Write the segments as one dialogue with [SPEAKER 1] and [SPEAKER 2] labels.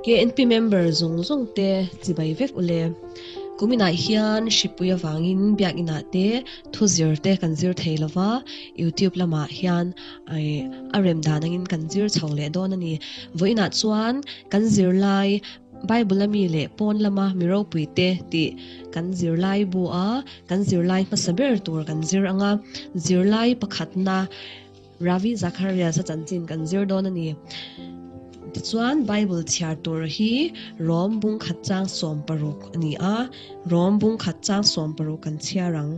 [SPEAKER 1] KNP member zawng zawng te chibai vek ule. Kuminah hian hripui avangin biakinah te thu zir te kan zir thei lova, YouTube lamah hian a rem dan angin kan zir chho leh dawn a ni. Vawiinah chuan kan zirlai Bible a mi leh pawn lama mi ropui te tih kan zirlai bu a, kan zirlai hmasa ber tur kan zir ang a, zirlai pakhatna Ravi Zacharias a chanchin kan zir dawn a ni. Tichuan Bible chhiar tur hi Rom bung khat chang 16 a ni a, Rom bung khat chang 16 kan chhiar ang.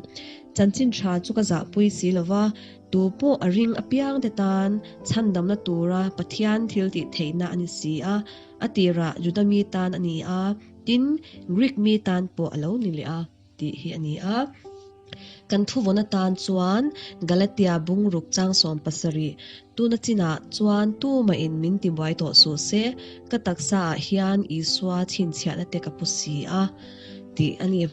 [SPEAKER 1] Chanchin tha chu ka zahpui si lova, tu pawh a ring apiang te tan chhandamna tura Pathian thil tih theihna a ni si a, a tirah Juda mi tan a ni a, tin Greek mi tan pawh a lo ni leh a. Tih hi a ni a. Kan thuvawn atan chuan Galatia bungruk chang 17 tuna chinah chuan tumahin min tibuai tawh suh se, ka taksaah hian Isua chhinchhiahna te ka pu si a, tih a ni.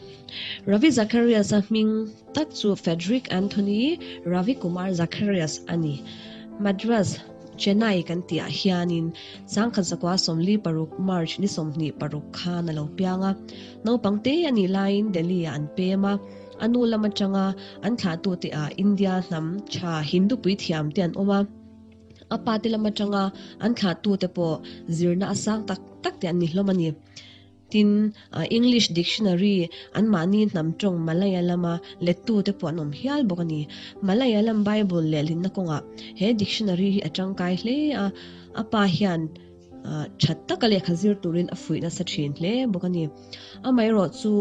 [SPEAKER 1] Ravi Zacharias-a hming tak chu Frederick Anthony Ravi Kumar Zacharias a ni. Madras. Chennai kan tih ah hianin 1946 March ni 26 khan a lo piang a. Naupang te a nih laiin Delhi ah an pem a, a nu lam atanga an thlahtute ah India hnam tha Hindu puithiam te an awm a. A pa te lam atanga an thlahtute pawh zirna a sang tak tak te an ni hlawm a ni. Tin, English dictionary anmahni hnam tawng Malayalam-a lettute pawh an awm hial bawk a ni. Malayalam Bible lehlinna kawngah he dictionary hi a tangkai hle a, a pa hian that taka lehkha zir turin a fuih nasa thin hle bawk a ni. Amaherawh chu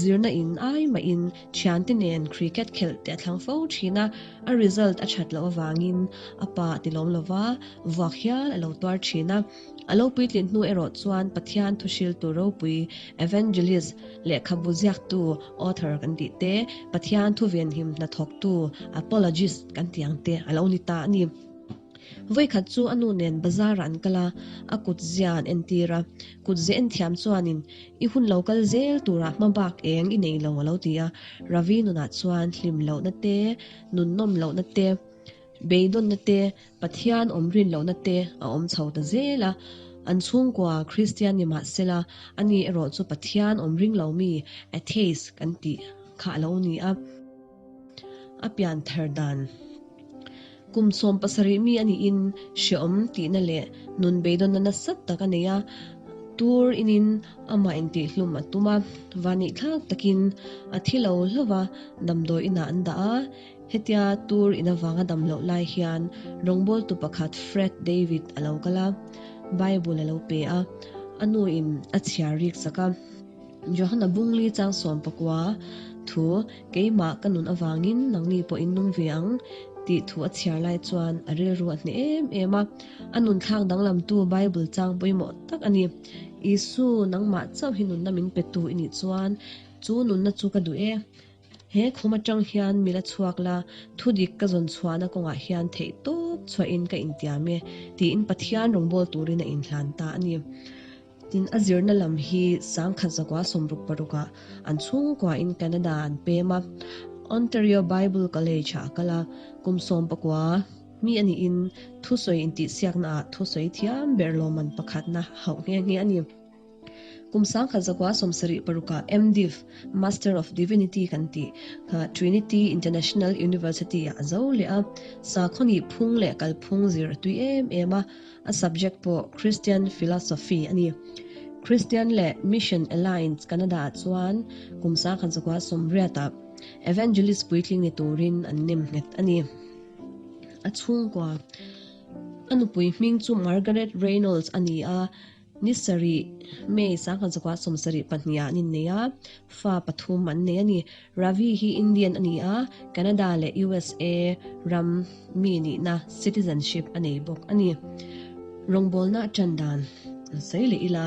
[SPEAKER 1] zirna in ai mahin thiante nen cricket khelh te a thlang fo thin a, a result a that loh avangin a pa a tilawm lova, vuak hial a lo tuar thin a. A lo puitlin hnu erawh chuan Pathian thuhriltu ropui, evangelist, lehkhabu ziaktu, author, kan tih te, Pathian thu venhim hnathawktu, apologist, kan tih ang te a lo ni ta a ni. Vawikhat chu a nu nen bazar ah an kal a, a kut zia an entir a. Kut ze en thiam chuanin, I hun lo kal zel turah hma bak eng i nei lo a lo ti a. Ravi nunah chuan hlim lohna te, nunnawm lohna te, Beidawnna te, Pathian awm rin lohna te a awm chho ta zel a. An chhungkua Kristian ni mah sela, ani erawh chu Pathian awm ring lo mi, atheist, kan tih kha a lo ni a. A pian thar dan kum 70 mi a niin hreawm tihna leh nun beidawnna nasa tak a nei a. Tur inin amah intihhlum a tum a, vanihthlak takin a thi lo hlauh a, damdawi inah an dah a. Hetia tur in avanga dam loh lai hian rawngbawltu pakhat Fred David a lo kal a, Bible a lo pe a, a nu in a chhiar rik sak a. Johana Bungli chang 19 thu Keimah ka nun avangin nangni pawh in nung ve ang tih thu a chhiar lai chuan a rilru a hneh em em a, a nun thlak danglamtu Bible chang pawimawh tak a ni. Isu nangmah chauh hi nunna min petu i nih chuan chu nunna chu ka duh e. He khum atang hian mi la chhuak la, thudik ka zawn chhuahna kawngah hian theih tawp chhuahin ka intiam e, tiin Pathian rawngbâwl turin a inhlan ta a ni. Tin, a zirna lam hi 1966-ah an chhungkuain Canada an pem a, Ontario Bible College-ah a kal a, kum 19 mi a niin thusawi intihsiaknaah thusawi thiam ber lawmman pakhatna hauh nghe nghe a ni. Kum 1976-ah MDiv, Master of Divinity kan tih, kha Trinity International University-ah a zo leh a, sakhaw nih phung leh kalphung zir a tui em em a, a subject pawh Christian Philosophy a ni. Christian leh Mission Alliance Canada-ah chuan kum 1980-ah Evangelist puitling ni turin an nem nghet a ni. A chhungkua a nupui hming chu Margaret Reynolds a ni a, Ni sarih, May 1972 ah an innei a, fa pathum an nei a ni. Ravi hi Indian a ni a, Canada leh USA ram mi nihna, citizenship, a nei bawk a ni. Rawngbawlna a tan dan an sawi leh ila,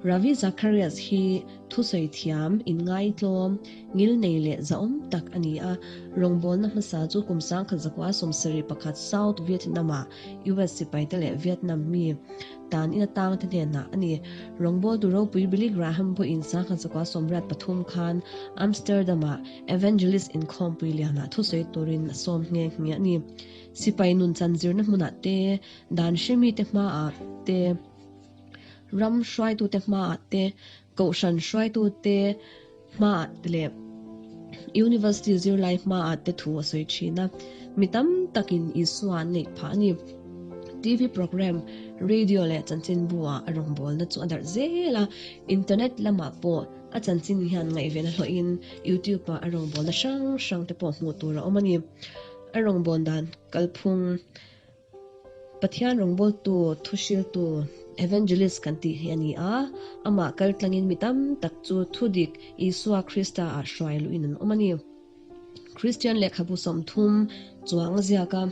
[SPEAKER 1] Ravi Zacharias hi thusawi thiam, inngaitlawm, ngilnei leh zahawm tak a ni a. Rawngbawlna hmasa chu kum 1971 South Vietnam-ah US sipaite leh Vietnam mi tan in atang te hnenah a ni. Rawngbawltu ropui Billy Graham pawhin 1983 khan Amsterdam-ah Evangelist inkhawmpui lianah thusawi turin a sawm nghe nghe a ni. Sipai nun chan zirna hmunah te, dan hremi te hmaah te. Ram hruaitute hmaah te, Kohhran hruaitute hmaah te leh University zirlai hmaah te thu a sawi thin a. Mi tam takin Isua an neih phah a ni. TV program, radio leh chanchinbu-ah a rawngbawlna chu a darh zel a. Internet lamah pawh a chanchin hian ngaihven a hlawhin YouTube-ah a rawngbawlna hrang hrang te pawh hmuh tur a awm a ni. A rawngbâwn dan kalphung Pathian rawngbawltu, thuhriltu, evangelist kan tih hi a ni a, amah kal tlangin mi tam tak chu thudik Isua Krista-ah hruai luhin an awm a ni. Kristian lehkhabu 30 chuang a ziak a,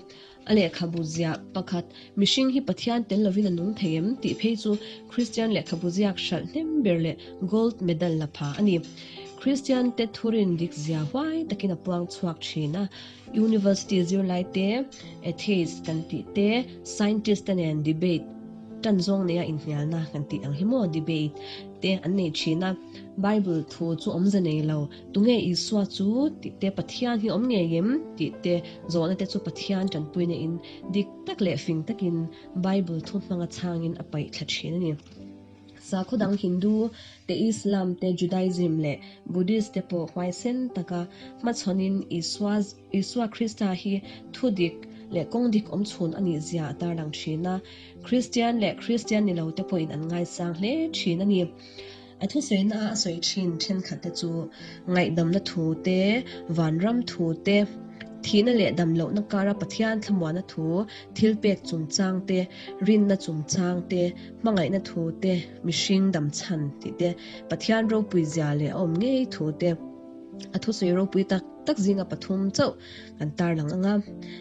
[SPEAKER 1] a lehkhabu ziah pakhat Mihring hi Pathian tel lovin a nung thei em? tih phei chu Kristian lehkhabu ziak hralh hnem ber leh gold medal la pha a ni. Kristian te thurin dik zia huai takin a puang chhuak thin a, University zirlai te, atheist kan tih te, scientist te nen debate tan zawng neia inhnialna kan tih ang hi maw debate te an nei thin a, Bible thu chu awmze nei lo, tunge Isua chu tih te, Pathian hi awm ngei em tih te zawhna te chu Pathian tanpuina in dik tak leh fing takin Bible thu hmanga chhangin a paih thla thin a ni. Sakhaw dang Hindu te, Islam te, Judaism leh Buddhist te pawh huaisen taka hmachhawnin Isua Isua Krista hi thu dik leh kawng dik awm chhun a nih zia a tarlang thin a. Kristian leh Kristian ni lo te pawhin an ngaisang hle thin a ni. A thusawiina a sawi thin thenkhat te chu ngaihdamna thu te, vanram thu te, thihna leh damlohna kara Pathian thlamuana thu, thilpek chungchang te, rinna chungchang te, hmangaihna thu te, mihring damchhan tih te, Pathian ropui zia leh a awm ngei thu te, a thusawi ropui tak tak zinga pathum chauh kan tarlang ang a.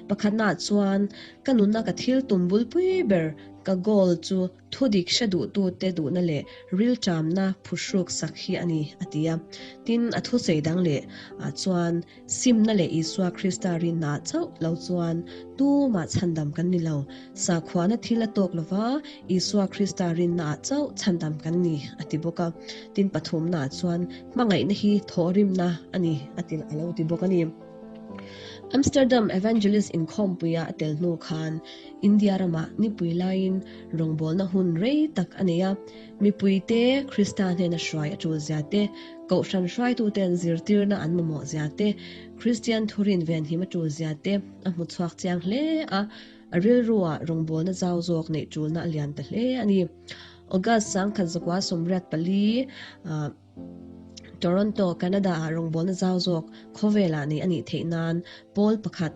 [SPEAKER 1] Pakhatnaah chuan ka nunna ka thil tum bulpui ber ka goal chu Thudik hre duhtute duhna leh rilṭamna phuhruk sak hi a ni, a ti a. Tin, a thusawi dang leh ah chuan simna leh Isua Krista rinna ah chauh lo chuan tumah chhandam kan ni lo. Sakhuana thil a tawk lova, Isua Krista rinna ah chauh chhandam kan ni, a ti bawk a. Tin, pathumna ah chuan hmangaihna hi thawhrimna a ni, a ti a lo ti bawk a ni. Amsterdam Evangelist inkhawmpuia a tel hnu khan India ramah nipui laiin rawngbawlna hun rei tak a nei a, mipuite Krista hnena hruai a tul zia te, Kohhran hruaituten zirtirna an mamawh zia te, Kristian thurin venhim a tul zia te a hmu chhuak chiang hle a, a rilruah rawngbawlna zau zawk neih tulna a lian ta hle a ni. August 1984, Toronto, Canada-ah rawngbawlna zau zawk khawvelah neih a nih theih nan pawl pakhat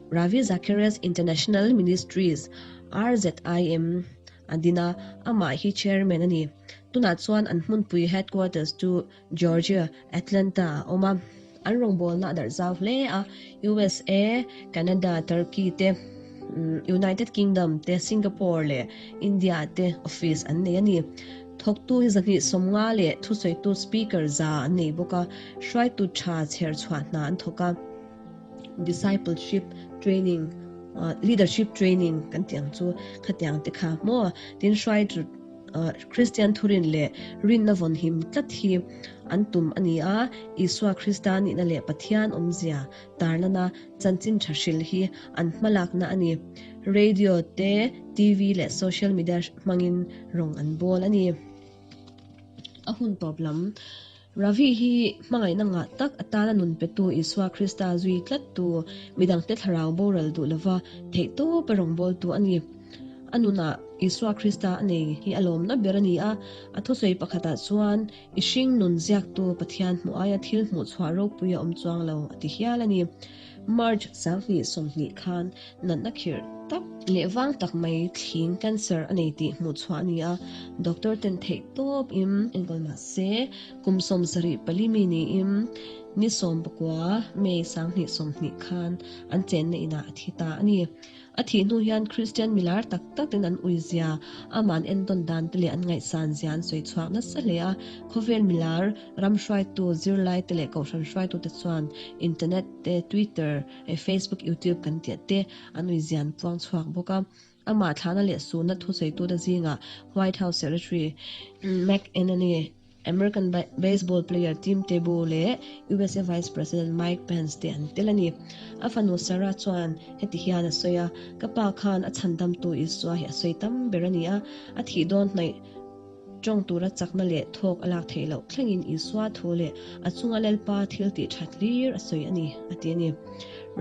[SPEAKER 1] Ravi Zacharias International Ministries, RZIM, a din a, amah hi chairman a ni. Tunah chuan an hmunpui headquarters chu Georgia, Atlanta-ah a awm a. An rawngbawlna a darh zau hle a, USA, Canada, Turkey te, United Kingdom te, Singapore leh India te office an nei a ni. Thawktu hi 250 leh thusawitu speaker za an nei bawk a, hruaitu tha chher chhuah hna an thawk a. Discipleship training, leadership training kan tih ang chu khatiang te kha maw tin hruaitu Kristian thurin leh rinna vawnhim tlat hi an tum a ni a, Isua Krista nihna leh Pathian awmzia tarlana chanchin tha hril hi an hmalakna a ni. Radio te, TV leh social media hmangin rawng an bawl a ni. A hun tawp lam Ravi hi hmangaihna ngah tak atana nun petu Isua Krista zui tlattu midangte thlarau boral duh lova theihtawpa rawngbawltu a ni. A nunah Isua Krista a nei hi a lawmna ber a ni a, a thusawi pakhatah chuan i hring nun ziaktu Pathian hmuh aia thil hmuh chhuah ropui a awm chuang lo a ti hial a ni. March 2020 khan natna khirh tak leh vang tak mai thling cancer a nei tih hmuh chhuah a ni a, doctor ten theih tawp in enkawl mah se kum 74 mi niin ni 19 May 2020 khan an chenna inah a thi ta a ni. A thih hnu hian Kristian milar tak tak ten an ui zia, amah an entawn dan te leh an ngaihsan zia an sawi chhuak nasa hle a. Khawvel milar, ram hruaitu, zirlai te leh kohhran hruaitu te chuan internet te, Twitter, Facebook, YouTube kan tih te an ui zia an puang chhuak bawk a. Amah thlahna leh suhna thusawitu te zingah White House Secretary McEnany, American baseball player Tim Tebow leh USA Vice President Mike Pence te an tel a ni. A fanu Sarah chuan heti hian a sawi a, Ka pa khan a chhandamtu Isua hi a sawi tam ber a ni a, a thih dawn hnaih Tawng tura chakna leh thawk a lak theih loh thlengin Isua thu leh a chunga Lalpa thil tih that hlir a sawi a ni, a ti a ni.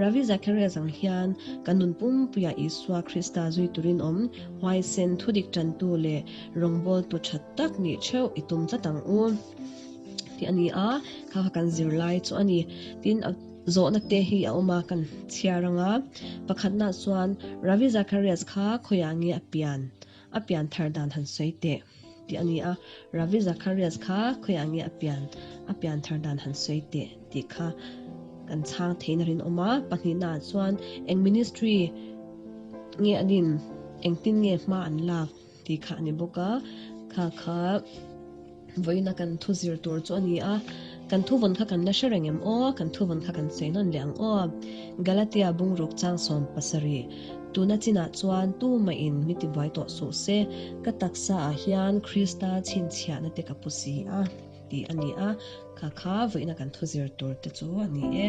[SPEAKER 1] Ravi Zacharias ang hian kan nun pumpuiah Isua Krista zui turin awm huaisen thudik tantu leh rawngbawltu tha tak nih theuh i tum tlat ang u tih a ni a, kha kha kan zirlai chu a ni. Tin, zawhna te hi a awm a, kan chhiar ang a. Pakhatna chuan Ravi Zacharias kha khawiah nge a pian? A pian thar dan han sawi teh tih a ni a, Ravi Zacharias kha khawiah nge a pian, a pian thar dan han sawi teh tih kha kan chhang theiin a rinawm a. Pahnihnaah chuan eng ministry nge a din, engtin nge hma an lak tih kha a ni bawk a, kha kha vawiina kan thu zir tur chu a ni a. Kan thuvawn kha kan la hre reng em aw? Kan thuvawn kha kan sawi nawn leh ang aw. Galatia bungruk chang 70. Tuna chinah chuan tumahin mi tibuai tawh suh se, ka taksa ah hian Krista chhinchhiahna te ka pu si a, tih a ni a, kha kha vawiina kan thu zir tur te chu a ni e.